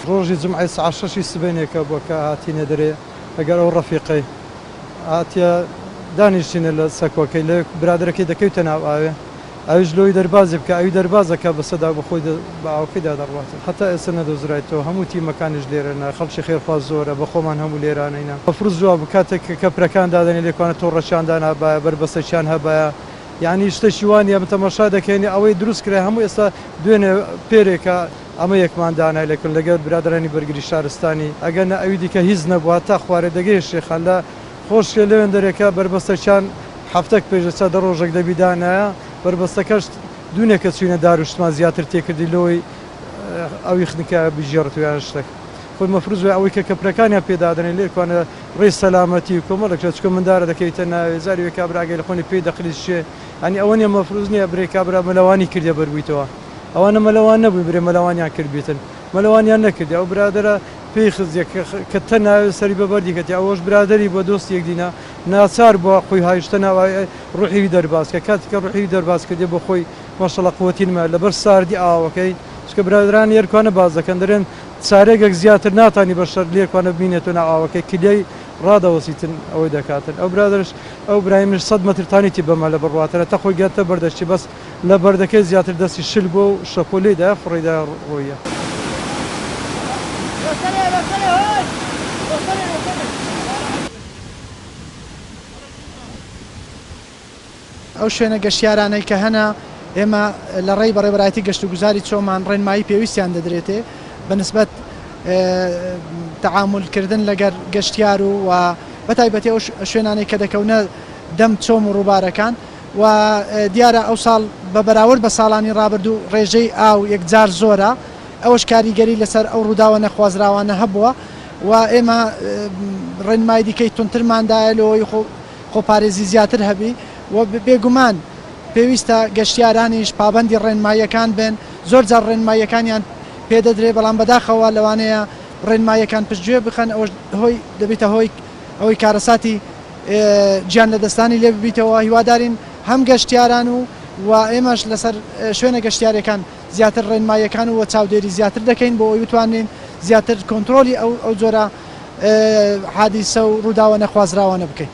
ڕۆژی جومعەی سەعات شەشی سبەینێکە بووە کە هاتینە دەرێ لەگەر ئەو ڕەفیقەی هاتیە دانیشتینە لە سەکۆکەی لەوێ برادەرەکەی دەکەوتە ناو ئاوێ ئەویش لۆی دەربازی بکا ئەوی دەرباز ئەکا بەسەدا بەخۆی بە ئاوەکەیدا دەڕواتن هەتا ئێستا نەدۆزرایتەوە هەموو تیمەکانیش لێرەنە خەڵکی خێرخواز زۆرە بەخۆمان هەموو لێرانەینە مەفروز جواب کاتێک کە کەپرەکان دادەنێ لێکوانە تۆڕەکیان دانابایە بەربەستەکیان هەبایە یانی شتێکی وا نیە تەماشا دەکەین ئەوەی دروست کرا هەموو ئێستا دوێنێ پێرێکە ئەمە یەکمان دانای لەکن لەگەر برادەرانی بەرگری شارستانی ئەگەر نە ئەوی دیکە هیچ نەبوو هەتا خوارێ دەگەیە شێخان لە خۆشکێ لەوێندەرێکە بەربەستەکیان هەفتەک پێش دەچا دە ڕۆژەک دەبی دانایە بەربەستەکەش دوونێکە چوینە داروشتمان زیاتر تێکردی لۆی ئەوی خنکایە بگێڕێت و یان شتەک خۆی مەفروز وایە ئەوەی کە کەپرەکانیان پێ دادەنێ لێرکوانە ڕێی سەلامەتی و کۆمەڵێک شت چونکە مندارە دەکەویتە ناوێ جاری وێ کابرا ئەگەر لە خۆنی پێی دەقریشێ یانی ئەوە نیە مەفروز نیە برێ کابرا مەلەوانی کردیە بەربوویتەوە ئەوانە مەلەوان نەبووین برێ مەلەوانیان کردبیتن مەلەوانیان نەکردی ئەو برادەرە پێی خزیە کە تە ناوێ سەری بە بەردی کەتی ئەوەش برادەری بووە دۆستی یەکدینە ناچار بووە خۆی هاویشتە ناو ڕوحی وی دەرباز کە کاتێک کە ڕوحی وی دەرباز کردی بۆ خۆی ماشەڵا قوەتی نما لەبەر ساردی ئاوەکەی چونکە برادەران یەرکوانە باس دەکەن دەرێن چارێگەک زیاتر ناتانی بەشەر لێرکوانە بمینێتۆ ناو ئاوەکەی کلیای ڕادەوەسیتن ئەوەی دەکاتن ئەو برادەرش ئەو برای منش سەد مەتر تانیتی بەمەلە بڕواتەنە تا خۆی گەتە بەردەشتی بەس لە بەردەکەی زیاتر دەستی شل بووە و شەپۆل لێی دایە فڕێی دایە ڕۆیە. ئەو شوێنە گەشتیارانەی کە هەنە ئێمە لە ڕێی بەڕێوەبەرایەتی گەشتوگوزاری چۆمان ڕێنمایی پێویستیان دەدرێتێ بە نسبەت تەعامول کردن لەگەر گەشتیار و و بە تایبەتی ئەو شوێنانەی کە دەکەونە دەم چۆم و ڕووبارەکان و دیارە ئەو ساڵ بە بەراورد بە ساڵانی ڕابردوو ڕێژەی ئاو یەکجار زۆرە ئەوەش کاریگەری لەسەر ئەو ڕووداوە نەخوازراوانە هەبووە و ئێمە ڕێنمایی دیکەی توندترمان دایە لەوەی خۆ خۆپارێزی زیاتر هەبی و بێگومان پێویستە گەشتیارانیش پابەندی ڕێنماییەکان بن، زۆر جار ڕێنماییەکانیان پێدەدرێ بەڵام بەداخەوە لەوانەیە ڕێنماییەکان پشتگوێ بخەن ئەوەش هۆی دەبیتە هۆی ئەوەی کارەساتی گیان لەدەستدانی لێ ببیتەوە، هیوادارین هەم گەشتیاران و و ئێمەش لەسەر شوێنە گەشتیاریەکان زیاتر ڕێنماییەکان و چاودێری زیاتر دەکەین بۆ ئەوەی بتوانین زیاتر کۆنترۆلی ئەو ئەو جۆرە حادیسە و ڕووداوە نەخوازراوانە بکەین.